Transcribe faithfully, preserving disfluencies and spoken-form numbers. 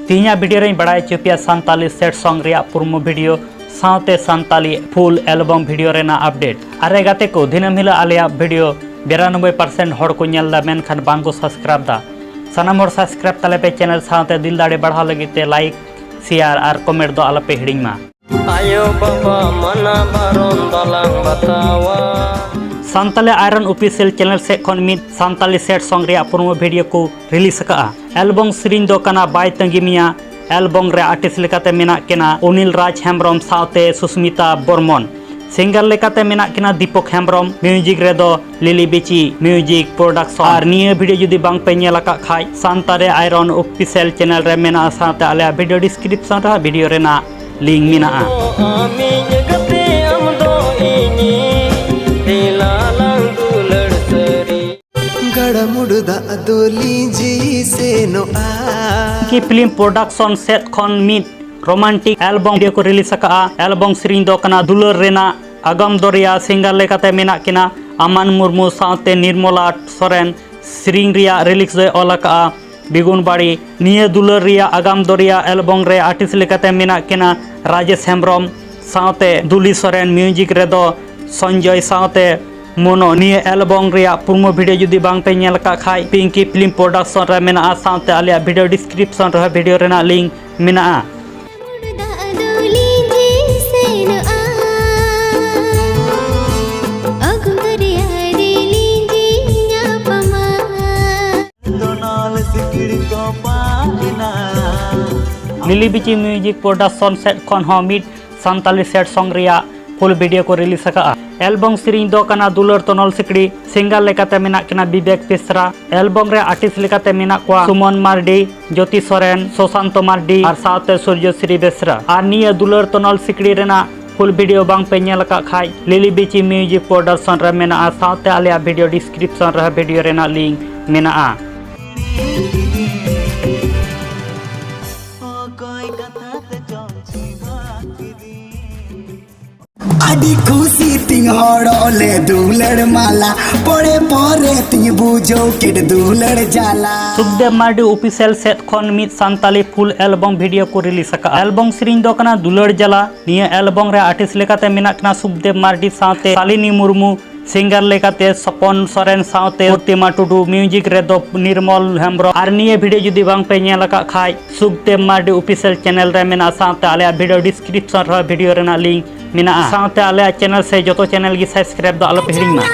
ᱛᱮᱦᱮᱧᱟᱜ ᱵᱷᱤᱰᱤᱭᱳ ᱨᱮᱧ ᱵᱟᱲᱟᱭ ᱦᱚᱪᱚ ᱯᱮᱭᱟ ᱥᱟᱱᱛᱟᱞᱤ ᱥᱮᱰ ᱥᱚᱝ ᱨᱮᱭᱟᱜ ᱯᱨᱳᱢᱳ ᱵᱷᱤᱰᱤᱭᱳ ᱥᱟᱶᱛᱮ ᱥᱟᱱᱛᱟᱞᱤ ᱯᱷᱩᱞ ᱮᱞᱵᱚᱢ ᱵᱷᱤᱰᱤᱭᱳ ᱨᱮᱱᱟᱜ ᱟᱯᱰᱮᱴ᱾ ᱟᱨᱮ ᱜᱟᱛᱮ ᱠᱚ, ᱫᱤᱱᱟᱹᱢ ᱦᱤᱞᱳᱜ ᱟᱞᱮᱭᱟᱜ ᱵᱷᱤᱰᱤᱭᱳ ᱵᱤᱨᱟᱱᱚᱵᱵᱳᱭ ᱯᱟᱨᱥᱮᱱᱴ ᱦᱚᱲ ᱠᱚ ᱧᱮᱞ ᱮᱫᱟ, ᱢᱮᱱᱠᱷᱟᱱ ᱵᱟᱝ ᱠᱚ ᱥᱟᱵᱥᱠᱨᱟᱭᱤᱵ ᱮᱫᱟ᱾ ᱥᱟᱱᱟᱢ ᱦᱚᱲ ᱥᱟᱵᱥᱠᱨᱟᱭᱤᱵ ᱛᱟᱞᱮ ᱯᱮ ᱪᱮᱱᱮᱞ ᱥᱟᱶᱛᱮ ᱫᱤᱞ ᱫᱟᱲᱮ ᱵᱟᱲᱦᱟᱣ ᱞᱟᱹᱜᱤᱫ ᱛᱮ ᱞᱟᱭᱤᱠ, ᱥᱮᱭᱟᱨ ᱟᱨ ᱠᱚᱢᱮᱱᱴ ᱫᱚ ᱟᱞᱚᱯᱮ ᱦᱤᱲᱤᱧ ᱢᱟ᱾ ᱟᱭᱳ ᱵᱟᱵᱟ ᱢᱟᱱᱟ ᱵᱟᱨᱚᱱ ᱵᱟᱞᱟᱝ ᱵᱟᱛᱟᱣᱟ᱾ ᱥᱟᱱᱛᱟᱞᱤ ᱟᱭᱨᱚᱱ ᱚᱯᱷᱤᱥᱤᱭᱟᱞ ᱪᱮᱱᱮᱞ ᱥᱮᱫ ᱠᱷᱚᱱ ᱢᱤᱫ ᱥᱟᱱᱛᱟᱞᱤ ᱥᱮᱰ ᱥᱚᱝ ᱨᱮᱭᱟᱜ ᱯᱨᱳᱢᱳ ᱵᱷᱤᱰᱤᱭᱳ ᱠᱚ ᱨᱤᱞᱤᱡᱽ ᱟᱠᱟᱫᱼᱟ᱾ ᱮᱞᱵᱚᱢ ᱥᱮᱨᱮᱧ ᱫᱚ ᱠᱟᱱᱟ ᱵᱟᱭ ᱛᱟᱺᱜᱤ ᱢᱮᱭᱟ᱾ ᱮᱞᱵᱚᱢ ᱨᱮ ᱟᱨᱴᱤᱥᱴ ᱞᱮᱠᱟᱛᱮ ᱢᱮᱱᱟᱜ ᱠᱤᱱᱟ ᱚᱱᱤᱞ ᱨᱟᱡᱽ ᱦᱮᱢᱵᱨᱚᱢ ᱥᱟᱶᱛᱮ ᱥᱩᱥᱢᱤᱛᱟ ᱵᱚᱨᱢᱚᱱ᱾ ᱥᱤᱝᱜᱟᱨ ᱞᱮᱠᱟᱛᱮ ᱢᱮᱱᱟᱜ ᱠᱤᱱᱟ ᱫᱤᱯᱚᱠ ᱦᱮᱢᱵᱨᱚᱢ, ᱢᱤᱣᱡᱤᱠ ᱨᱮᱫᱚ ᱞᱤᱞᱤ ᱵᱤᱪᱤ ᱢᱤᱣᱡᱤᱠ ᱯᱨᱚᱰᱟᱠᱥᱚᱱ᱾ ᱟᱨ ᱱᱤᱭᱟᱹ ᱵᱷᱤᱰᱤᱭᱳ ᱡᱩᱫᱤ ᱵᱟᱝ ᱯᱮ ᱧᱮᱞ ᱟᱠᱟᱫ ᱠᱷᱟᱡ, ᱥᱟᱱᱛᱟᱲᱤ ᱟᱭᱨᱚᱱ ᱚᱯᱷᱤᱥᱤᱭᱟᱞ ᱪᱮᱱᱮᱞ ᱨᱮ ᱢᱮᱱᱟᱜᱼᱟ, ᱥᱟᱶᱛᱮ ᱟᱞᱮᱭᱟᱜ ᱵᱷᱤᱰᱤᱭᱳ ᱰᱤᱥᱠᱨᱤᱯᱥᱚᱱ ᱨᱮᱦᱚᱸ ᱵᱷᱤᱰᱤᱭᱳ ᱨᱮᱱᱟᱜ ᱞᱤᱝᱠ ᱢᱮᱱᱟᱜᱼᱟ᱾ ᱟᱢᱤᱡ ᱜᱟᱛᱮ ᱟᱢ ᱫᱚ ᱤᱧᱤᱡ, ᱫᱮᱞᱟ ᱞᱟᱝ ᱫᱩᱞᱟᱹᱲ ᱥᱟᱹᱨᱤ᱾ ᱜᱟᱰᱟ ᱢᱩᱰᱩ ᱫᱟᱜ ᱫᱚ ᱞᱤᱸᱡᱤ ᱥᱮᱱᱚᱜᱼᱟ᱾ ᱯᱤᱝᱠᱤ ᱯᱷᱤᱞᱢ ᱯᱨᱚᱰᱟᱠᱥᱚᱱ ᱥᱮᱫ ᱠᱷᱚᱱ ᱢᱤᱫ ᱨᱳᱢᱟᱱᱴᱤᱠ ᱮᱞᱵᱚᱢ ᱵᱷᱤᱰᱤᱭᱳ ᱠᱚ ᱨᱤᱞᱤᱡᱽ ᱟᱠᱟᱫᱼᱟ᱾ ᱮᱞᱵᱚᱢ ᱥᱮᱨᱮᱧ ᱫᱚ ᱠᱟᱱᱟ ᱫᱩᱞᱟᱹᱲ ᱨᱮᱱᱟᱜ ᱟᱜᱟᱢ ᱫᱚᱨᱭᱟ᱾ ᱥᱤᱝᱜᱟᱨ ᱞᱮᱠᱟᱛᱮ ᱢᱮᱱᱟᱜ ᱠᱤᱱᱟ ᱟᱢᱟᱱ ᱢᱩᱨᱢᱩ ᱥᱟᱶᱛᱮ ᱱᱤᱨᱢᱚᱞᱟ ᱥᱚᱨᱮᱱ᱾ ᱥᱮᱨᱮᱧ ᱨᱮᱭᱟᱜ ᱨᱤᱞᱤᱠᱥ ᱫᱚᱭ ᱚᱞ ᱟᱠᱟᱫᱼᱟ ᱵᱤᱜᱩᱱ ᱵᱟᱲᱤ᱾ ᱱᱤᱭᱟᱹ ᱫᱩᱞᱟᱹᱲ ᱨᱮᱭᱟᱜ ᱟᱜᱟᱢ ᱫᱚᱨᱭᱟ ᱮᱞᱵᱚᱢ ᱨᱮ ᱟᱨᱴᱤᱥᱴ ᱞᱮᱠᱟᱛᱮ ᱢᱮᱱᱟᱜ ᱠᱤᱱᱟ ᱨᱟᱡᱮᱥ ᱦᱮᱢᱵᱨᱚᱢ ᱥᱟᱶᱛᱮ ᱫᱩᱞᱤ ᱥᱚᱨᱮᱱ, ᱢᱤᱣᱡᱤᱠ ᱨᱮᱫᱚ ᱥᱚᱧᱡᱚᱭ ᱥᱟᱶᱛᱮ ᱢᱚᱱᱳ᱾ ᱱᱤᱭᱟᱹ ᱮᱞᱵᱚᱢ ᱨᱮᱭᱟᱜ ᱯᱨᱳᱢᱳ ᱵᱷᱤᱰᱤᱭᱳ ᱡᱩᱫᱤ ᱵᱟᱝ ᱯᱮ ᱧᱮᱞ ᱟᱠᱟᱫ ᱠᱷᱟᱡ, ᱯᱤᱝᱠᱤ ᱯᱷᱤᱞᱢ ᱯᱨᱚᱰᱟᱠᱥᱚᱱ ᱨᱮ ᱢᱮᱱᱟᱜᱼᱟ, ᱥᱟᱶᱛᱮ ᱟᱞᱮᱭᱟᱜ ᱵᱷᱤᱰᱤᱭᱳ ᱰᱤᱥᱠᱨᱤᱯᱥᱚᱱ ᱨᱮᱦᱚᱸ ᱵᱷᱤᱰᱤᱭᱳ ᱨᱮᱱᱟᱜ ᱞᱤᱝᱠ ᱢᱮᱱᱟᱜᱼᱟ᱾ ᱫᱟᱜ ᱫᱚ ᱞᱤᱸᱡᱤ ᱥᱮᱱᱚᱜᱼᱟ, ᱟᱹᱜᱩ ᱫᱚᱨᱭᱟ ᱨᱮ ᱞᱤᱸᱡᱤ ᱧᱟᱯᱟᱢᱟ᱾ ᱫᱚᱱᱟᱞ ᱥᱤᱠᱲᱤ ᱛᱚᱯᱟ ᱮᱱᱟ᱾ ᱞᱤᱞᱤ ᱵᱤᱪᱤ ᱢᱤᱣᱡᱤᱠ ᱯᱨᱚᱰᱟᱠᱥᱚᱱ ᱥᱮᱫ ᱠᱷᱚᱱ ᱦᱚᱸ ᱢᱤᱫ ᱥᱟᱱᱛᱟᱞᱤ ᱥᱮᱰ ᱥᱚᱝ ᱨᱮᱭᱟᱜ ᱯᱷᱩᱞ ᱵᱷᱤᱰᱤᱭᱳ ᱠᱚ ᱨᱤᱞᱤᱡᱽ ᱟᱠᱟᱫᱼᱟ᱾ ᱮᱞᱵᱚᱢ ᱥᱮᱨᱮᱧ ᱫᱚ ᱠᱟᱱᱟ ᱫᱩᱞᱟᱹᱲ ᱛᱚᱱᱚᱞ ᱥᱤᱠᱲᱤ᱾ ᱥᱤᱝᱜᱟᱨ ᱞᱮᱠᱟᱛᱮ ᱢᱮᱱᱟᱜ ᱠᱤᱱᱟ ᱵᱤᱵᱮᱠ ᱵᱮᱥᱨᱟ᱾ ᱮᱞᱵᱚᱢ ᱨᱮ ᱟᱨᱴᱤᱥᱴ ᱞᱮᱠᱟᱛᱮ ᱢᱮᱱᱟᱜ ᱠᱚᱣᱟ ᱥᱩᱢᱚᱱ ᱢᱟᱨᱰᱤ, ᱡᱳᱛᱤ ᱥᱚᱨᱮᱱ, ᱥᱩᱥᱟᱱᱛᱚ ᱢᱟᱨᱰᱤ ᱟᱨ ᱥᱟᱶᱛᱮ ᱥᱩᱨᱡᱚᱥᱨᱤ ᱵᱮᱥᱨᱟ᱾ ᱟᱨ ᱱᱤᱭᱟᱹ ᱫᱩᱞᱟᱹᱲ ᱛᱚᱱᱚᱞ ᱥᱤᱠᱲᱤ ᱨᱮᱱᱟᱜ ᱯᱷᱩᱞ ᱵᱷᱤᱰᱤᱭᱳ ᱵᱟᱝ ᱯᱮ ᱧᱮᱞ ᱟᱠᱟᱫ ᱠᱷᱟᱡ, ᱞᱤᱞᱤ ᱵᱤᱪᱤ ᱢᱤᱣᱡᱤᱠ ᱯᱨᱚᱰᱟᱠᱥᱚᱱ ᱨᱮ ᱢᱮᱱᱟᱜᱼᱟ, ᱥᱟᱶᱛᱮ ᱟᱞᱮᱭᱟᱜ ᱵᱷᱤᱰᱤᱭᱳ ᱰᱤᱥᱠᱨᱤᱯᱥᱚᱱ ᱨᱮᱦᱚᱸ ᱵᱷᱤᱰᱤᱭᱳ ᱨᱮᱱᱟᱜ ᱞᱤᱝᱠ ᱢᱮᱱᱟᱜᱼᱟ᱾ ᱚᱠᱚᱭ ᱠᱟᱛᱷᱟ ᱛᱮ ᱪᱚᱢ ᱪᱷᱤᱵᱟ ᱠᱤᱫᱤᱧ᱾ ᱟᱹᱰᱤ ᱠᱷᱩᱥᱤ ᱛᱤᱧ ᱦᱚᱲᱚᱜ ᱞᱮ ᱫᱩᱞᱟᱹᱲ ᱢᱟᱞᱟ, ᱯᱚᱨᱮ ᱯᱚᱨᱮ ᱛᱤᱧ ᱵᱩᱡᱷᱟᱹᱣ ᱠᱮᱫ ᱫᱩᱞᱟᱹᱲ ᱡᱟᱞᱟ᱾ ᱥᱩᱠᱫᱮᱵ ᱢᱟᱨᱰᱤ ᱚᱯᱷᱤᱥᱤᱭᱟᱞ ᱥᱮᱫ ᱠᱷᱚᱱ ᱢᱤᱫ ᱥᱟᱱᱛᱟᱞᱤ ᱯᱷᱩᱞ ᱮᱞᱵᱚᱢ ᱵᱷᱤᱰᱤᱭᱳ ᱠᱚ ᱨᱤᱞᱤᱡᱽ ᱟᱠᱟᱫᱼᱟ᱾ ᱮᱞᱵᱚᱢ ᱥᱮᱨᱮᱧ ᱫᱚ ᱠᱟᱱᱟ ᱫᱩᱞᱟᱹᱲ ᱡᱟᱞᱟ᱾ ᱱᱤᱭᱟᱹ ᱮᱞᱵᱚᱢ ᱨᱮ ᱟᱨᱴᱤᱥᱴ ᱞᱮᱠᱟᱛᱮ ᱢᱮᱱᱟᱜ ᱠᱤᱱᱟ ᱥᱩᱠᱫᱮᱵ ᱢᱟᱨᱰᱤ ᱥᱟᱶᱛᱮ ᱥᱟᱞᱤᱱᱤ ᱢᱩᱨᱢᱩ, ᱥᱤᱝᱜᱟᱨ ᱞᱮᱠᱟᱛᱮ ᱥᱚᱯᱚᱱ ᱥᱚᱨᱮᱱ ᱥᱟᱶᱛᱮ ᱯᱨᱚᱛᱤᱢᱟ ᱴᱩᱰᱩ, ᱢᱤᱣᱡᱤᱠ ᱨᱮᱫᱚ ᱱᱤᱨᱢᱚᱞ ᱦᱮᱢᱵᱨᱚᱢ᱾ ᱟᱨ ᱱᱤᱭᱟᱹ ᱵᱷᱤᱰᱤᱭᱳ ᱡᱩᱫᱤ ᱵᱟᱝ ᱯᱮ ᱧᱮᱞ ᱟᱠᱟᱫ ᱠᱷᱟᱡ, ᱥᱩᱠᱫᱮᱵ ᱢᱟᱨᱰᱤ ᱚᱯᱷᱤᱥᱤᱭᱟᱞ ᱪᱮᱱᱮᱞ ᱨᱮ ᱢᱮᱱᱟᱜᱼᱟ, ᱥᱟᱶᱛᱮ ᱟᱞᱮᱭᱟᱜ ᱵᱷᱤᱰᱤᱭᱳ ᱰᱤᱥᱠᱨᱤᱯᱥᱚᱱ ᱨᱮᱦᱚᱸ ᱵᱷᱤᱰᱤᱭᱳ ᱨᱮᱱᱟᱜ ᱞᱤᱝᱠ ᱢᱮᱱᱟᱜᱼᱟ᱾ ᱥᱟᱶᱛᱮ ᱟᱞᱮᱭᱟᱜ ᱪᱮᱱᱮᱞ ᱥᱮ ᱡᱚᱛᱚ ᱪᱮᱱᱮᱞ ᱜᱮ ᱥᱟᱵᱥᱠᱨᱟᱭᱤᱵ ᱫᱚ ᱟᱞᱚ ᱯᱮ ᱦᱤᱲᱤᱧ ᱢᱟ᱾